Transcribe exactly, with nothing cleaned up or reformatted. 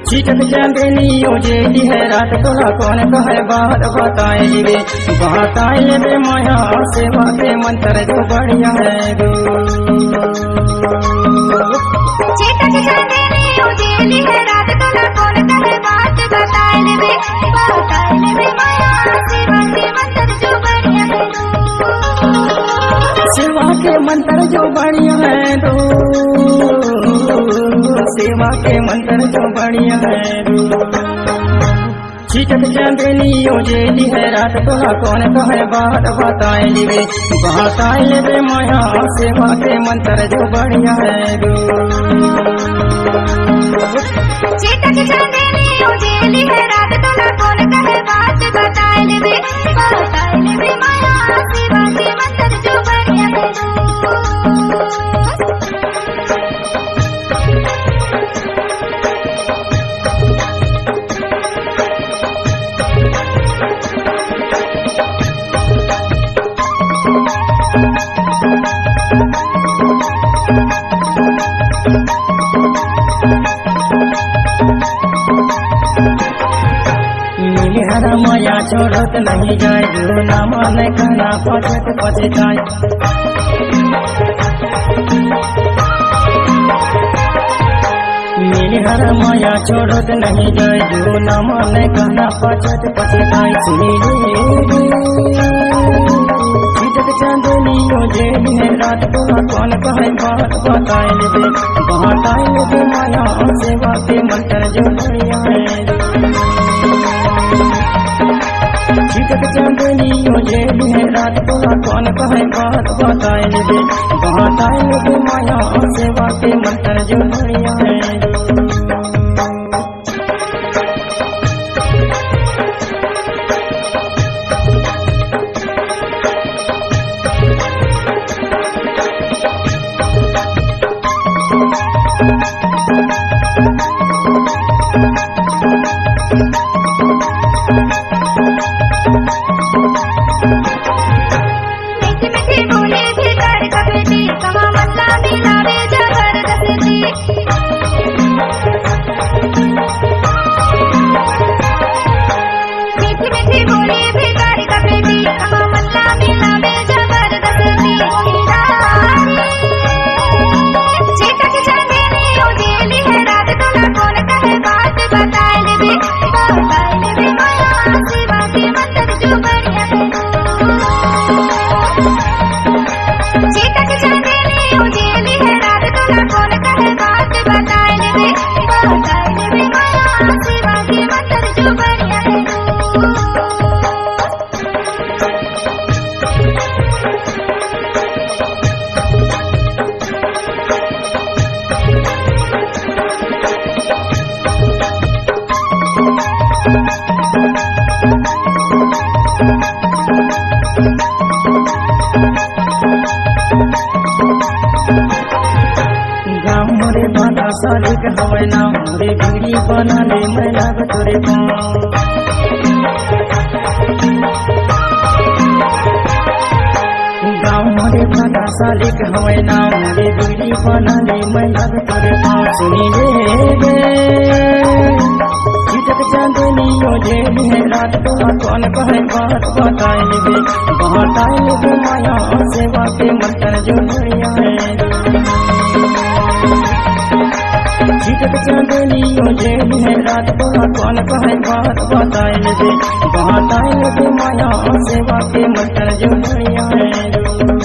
चिटक चांदनी ओ जेली है रात, तोला कौन कहे बात बताए लेबे, बताए लेबे माया सेवा के मंत्र जो बढ़िया है रो। चिटक चांदनी ओ जेली है रात, तोला कौन कहे बात बताए लेबे, बताए लेबे माया सेवा के मंत्र जो बढ़िया है रो। सेवा के मंत्र जो बढ़िया है रो, सेवा के मंत्र जो बढ़िया है रो। चिटक चांदनी ओ जेली है रात, तोला कौन कहे बात बताए लेबे, बताए लेबे माया सेवा के मंत्र जो बढ़िया है रो। चिटक चांदनी ओ जेली है रात, तोला कौन कहे बात बताए लेबे, बताए लेबे माया सेवा के मंत्र जो बढ़िया है रो। मिले हर माया छोड़त नहीं जाए, जो ना माने कहना पछत पछताए। मिले हर माया छोड़त नहीं जाए, जो ना माने कहना पछत पछताए। सुनी रे, चिटक चांदनी ओ जेली है रात, तोला कौन कहे बात बताए लेबे, बताए लेबे माया सेवा के मंत्र जो बढ़िया है। चिटक चांदनी ओ जेली है रात, तोला कौन कहे बात बताए लेबे, बताए लेबे माया सेवा के मंत्र जो बढ़िया है। मीठी मीठी बोली भी कर कबीती, कमा मल्ला मिलावे जबरदस्ती। मीठी मीठी बोली भी कर कबीती, कमा मल्ला मिलावे जबरदस्ती। चिटक चांदनी ओ जेली है रात, तोला कौन कहे बात बताए लेबे, बताए लेबे माया सेवा के मंत्र जो बढ़िया है। चिटक चांदनी ओ जेली है रात, तोला कौन कहे बात बताए लेबे, बताए लेबे माया सेवा के मंत्र जो बढ़िया है। गाँव मोरे बना सालिक हवय ना, मोरे बीड़ी बना ले मैं लाग तोरे पाँव। गाँव मोरे बना सालिक हवय ना, मोरे बीड़ी बना ले मैं लाग तोरे पाँव। सुनी रे रे, चिटक चांदनी ओ जेली है रात, तोला कौन कहे बात बताए लेबे, बताए लेबे माया सेवा के मंत्र जो बढ़िया है। चिटक चांदनी ओ जेली है रात, तोला कौन कहे बात बताए लेबे, बताए लेबे माया सेवा के मंत्र जो बढ़िया है।